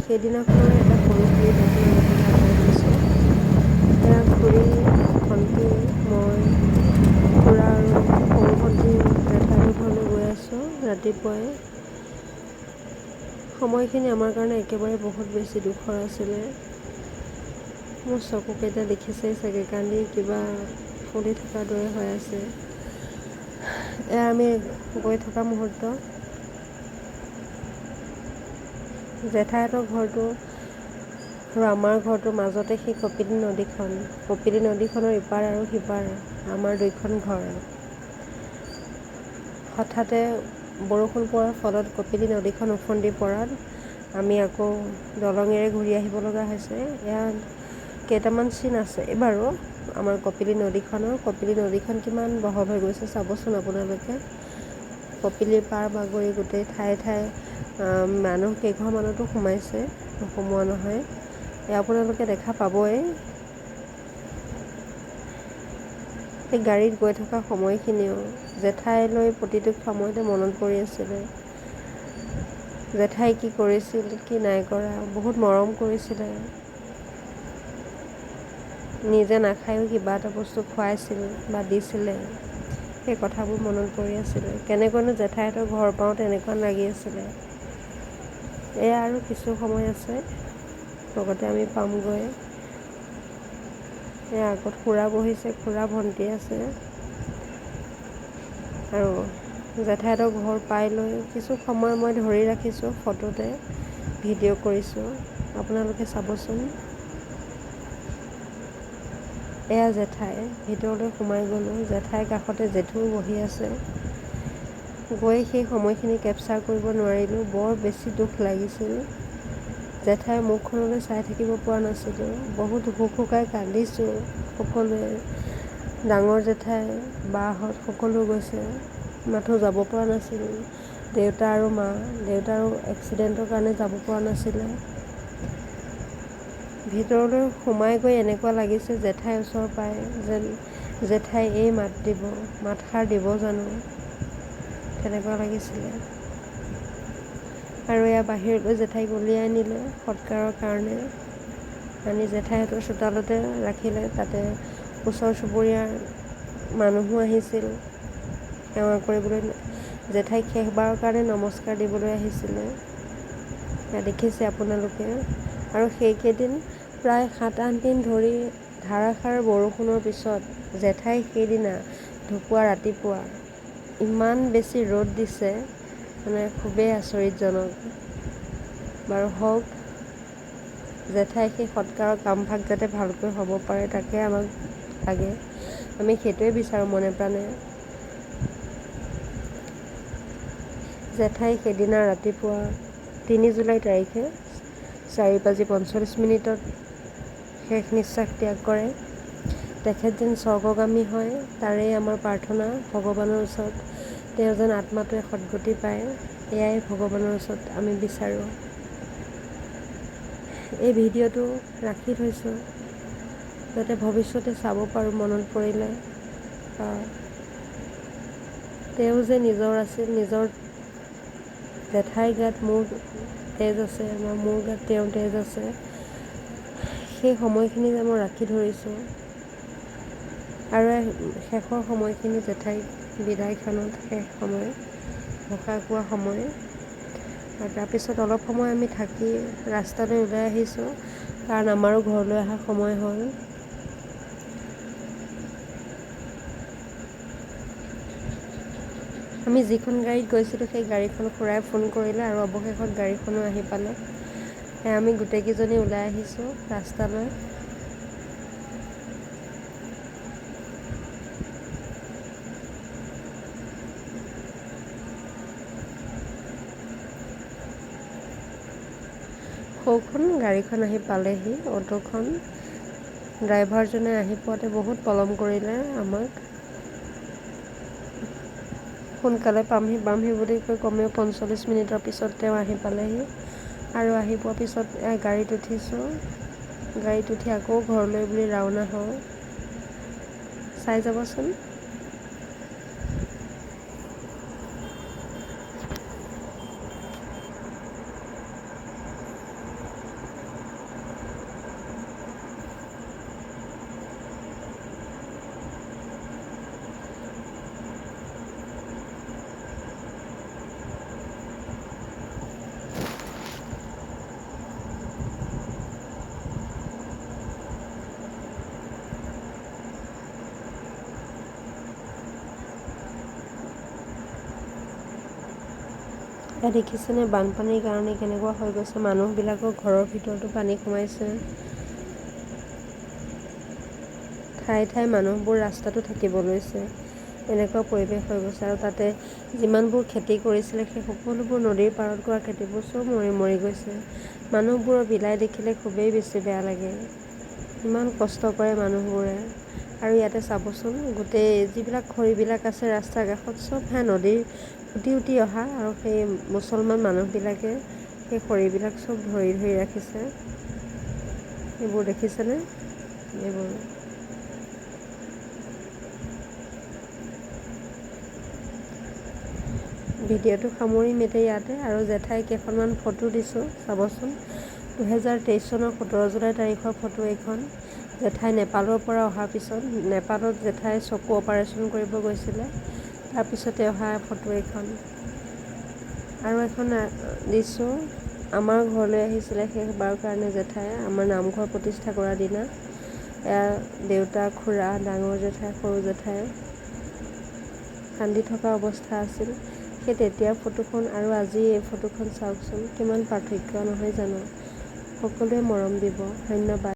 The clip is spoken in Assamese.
সেইদিনাখনৰ এটা সৰু ক্লিপ আপোনালোকলৈ আগবঢ়াইছোঁ। এয়া খুৰী, ভণ্টি, মই, খুৰা আৰু সৰু ভণ্টি জেঠাইহঁতৰ ঘৰলৈ গৈ আছোঁ ৰাতিপুৱাই। সময়খিনি আমাৰ কাৰণে একেবাৰে বহুত বেছি দুখৰ আছিলে। মোৰ চকুকেইটা দেখিছেই চাগে, কান্দি কিবা ফুলি থকাৰ দৰে হৈ আছে। এয়া আমি গৈ থকা মুহূৰ্ত। জেঠাইহঁতৰ ঘৰটো আৰু আমাৰ ঘৰটোৰ মাজতে সেই কপিলী নদীখন। কপিলী নদীখনৰ ইপাৰ আৰু সিপাৰ আমাৰ দুইখন ঘৰ। হঠাতে বৰষুণ পৰাৰ ফলত কপিলী নদীখন ওফন্দি পৰাত আমি আকৌ দলঙেৰে ঘূৰি আহিব লগা হৈছে। এয়া কেইটামান চিন আছে বাৰু আমাৰ কপিলী নদীখনৰ। কপিলী নদীখন কিমান বহল হৈ গৈছে চাবচোন আপোনালোকে। কপিলীৰ পাৰ বাগৰি গোটেই ঠায়ে ঠায়ে মানুহ কেইঘৰমানতো সোমাইছে, নোসোমোৱা নহয়। এয়া আপোনালোকে দেখা পাবই। সেই গাড়ীত গৈ থকা সময়খিনিও জেঠাইলৈ প্ৰতিটো সময়তে মনত পৰি আছিলে। জেঠাই কি কৰিছিল, কি নাই কৰা, বহুত মৰম কৰিছিলে। নিজে নাখায়ো কিবা এটা বস্তু খুৱাইছিল বা দিছিলে, সেই কথাবোৰ মনত পৰি আছিলে। কেনেকৈনো জেঠাইহঁতৰ ঘৰ পাওঁ তেনেকুৱা লাগি আছিলে। এয়া আৰু কিছু সময় আছে, লগতে আমি পামগৈ। এয়া আগত খুৰা বহিছে, খুৰা ভণ্টি আছে। আৰু জেঠাইহঁতৰ ঘৰ পাই লৈ কিছু সময় মই ধৰি ৰাখিছোঁ, ফটোতে ভিডিঅ' কৰিছোঁ, আপোনালোকে চাবচোন। এয়া জেঠাই, ভিতৰলৈ সোমাই গ'লোঁ। জেঠাইৰ কাষতে জেঠুও বহি আছে। গৈ সেই সময়খিনি কেপচাৰ কৰিব নোৱাৰিলোঁ, বৰ বেছি দুখ লাগিছিল। জেঠাইৰ মুখখনলৈ চাই থাকিব পৰা নাছিলোঁ, বহুত হুকহুকাই কান্দিছোঁ সকলোৱে। ডাঙৰ জেঠাই, বাহঁত সকলো গৈছে, মাথো যাব পৰা নাছিল দেউতা আৰু মা। দেউতাৰো এক্সিডেণ্টৰ কাৰণে যাব পৰা নাছিলে। ভিতৰলৈ সোমাই গৈ এনেকুৱা লাগিছে জেঠাইৰ ওচৰ পাই যেন জেঠাই এই মাত দিব, মাতষাৰ দিব জানো, তেনেকুৱা লাগিছিলে। আৰু এয়া বাহিৰলৈ জেঠাইক উলিয়াই আনিলে সৎকাৰৰ কাৰণে। আনি জেঠাইহঁতৰ চোতালতে ৰাখিলে। তাতে ওচৰ চুবুৰীয়াৰ মানুহো আহিছিল সেৱা কৰিবলৈ। জেঠাইক শেষবাৰৰ কাৰণে নমস্কাৰ দিবলৈ আহিছিলে, এয়া দেখিছে আপোনালোকে। আৰু সেইকেইদিন প্ৰায় 7-8 দিন ধৰি ধাৰাসাৰ বৰষুণৰ পিছত জেঠাই সেইদিনা ঢুকোৱা ৰাতিপুৱা ইমান বেছি ৰ'দ দিছে, মানে খুবেই আচৰিতজনক। বাৰু হওক, জেঠাই সেই সৎকাৰৰ কামভাগ যাতে ভালকৈ হ'ব পাৰে তাকে আমাক লাগে, আমি সেইটোৱে বিচাৰোঁ মনে প্ৰাণে। জেঠাই সেইদিনা ৰাতিপুৱা 3 জুলাই তাৰিখে 4:45 শেষ নিশ্বাস ত্যাগ কৰে। তেখেত যেন স্বৰ্গগামী হয় তাৰেই আমাৰ প্ৰাৰ্থনা ভগৱানৰ ওচৰত। তেওঁ যেন আত্মাটোৱে সদ্গতি পায়, এয়াই ভগৱানৰ ওচৰত আমি বিচাৰোঁ। এই ভিডিঅ'টো ৰাখি থৈছোঁ যাতে ভৱিষ্যতে চাব পাৰোঁ মনত পৰিলে। তেওঁ যে নিজৰ আছিল, নিজৰ জেঠাইৰ গাত মোৰ তেজ আছে বা মোৰ গাত তেওঁৰ তেজ আছে, সেই সময়খিনি যে মই ৰাখি ধৰিছোঁ। আৰু শেষৰ সময়খিনি জেঠাইক বিদায়ক্ষণত শেষ সময়, ঘোষা কোৱা সময়। আৰু তাৰপিছত অলপ সময় আমি থাকি ৰাস্তালৈ ওলাই আহিছোঁ, কাৰণ আমাৰো ঘৰলৈ অহা সময় হ'ল। আমি যিখন গাড়ীত গৈছিলোঁ সেই গাড়ীখন খুৰাই ফোন কৰিলে আৰু অৱশেষত গাড়ীখনো আহি পালে। আমি গোটেইকেইজনী ওলাই আহিছোঁ ৰাস্তালৈ। সৌখন গাড়ীখন আহি পালেহি, অ'টোখন। ড্ৰাইভাৰজনে আহি পোৱাতে বহুত পলম কৰিলে আমাক। সোনকালে পামহি পামহি বুলি কৈ কমেও 45 মিনিটৰ পিছত তেওঁ আহি পালেহি। আৰু আহি পোৱাৰ পিছত গাড়ীত উঠিছোঁ, গাড়ীত উঠি আকৌ ঘৰলৈ বুলি ৰাওনা হওঁ। চাই যাবচোন। এয়া দেখিছেনে বানপানীৰ কাৰণে কেনেকুৱা হৈ গৈছে, মানুহবিলাকৰ ঘৰৰ ভিতৰতো পানী সোমাইছে। ঠায়ে ঠায়ে মানুহবোৰ ৰাস্তাতো থাকিব লৈছে, এনেকুৱা পৰিৱেশ হৈ গৈছে। আৰু তাতে যিমানবোৰ খেতি কৰিছিলে সেই সকলোবোৰ নদীৰ পাৰত কৰা খেতিবোৰ চব মৰি মৰি গৈছে। মানুহবোৰৰ বিলাই দেখিলে খুবেই বেছি বেয়া লাগে, ইমান কষ্ট কৰে মানুহবোৰে। আৰু ইয়াতে চাবচোন, গোটেই যিবিলাক খৰিবিলাক আছে ৰাস্তাৰ কাষত চব সেয়া নদীৰ উটি উটি অহা, আৰু সেই মুছলমান মানুহবিলাকে সেই খৰিবিলাক চব ধৰি ধৰি ৰাখিছে। এইবোৰ দেখিছেনে? এইবোৰ ভিডিঅ'টো সামৰিম এতিয়া ইয়াতে। আৰু জেঠাই কেইখনমান ফটো দিছোঁ, চাবচোন। 2023 চনৰ 17 জুলাই তাৰিখৰ ফটো এইখন। জেঠাই নেপালৰ পৰা অহাৰ পিছত, নেপালত জেঠাই চকু অপাৰেশ্যন কৰিব গৈছিলে, তাৰপিছতে অহা ফটো এইখন। আৰু এখন দিছোঁ, আমাৰ ঘৰলৈ আহিছিলে শেষবাৰৰ কাৰণে জেঠাই, আমাৰ নামঘৰ প্ৰতিষ্ঠা কৰা দিনা। এয়া দেউতা, খুৰা, ডাঙৰ জেঠাই, সৰু জেঠাই কান্দি থকা অৱস্থা আছিল। সেই তেতিয়াৰ ফটোখন আৰু আজি এই ফটোখন চাওকচোন, কিমান পাৰ্থক্য নহয় জানো? সকলোৱে মৰম দিব। ধন্যবাদ।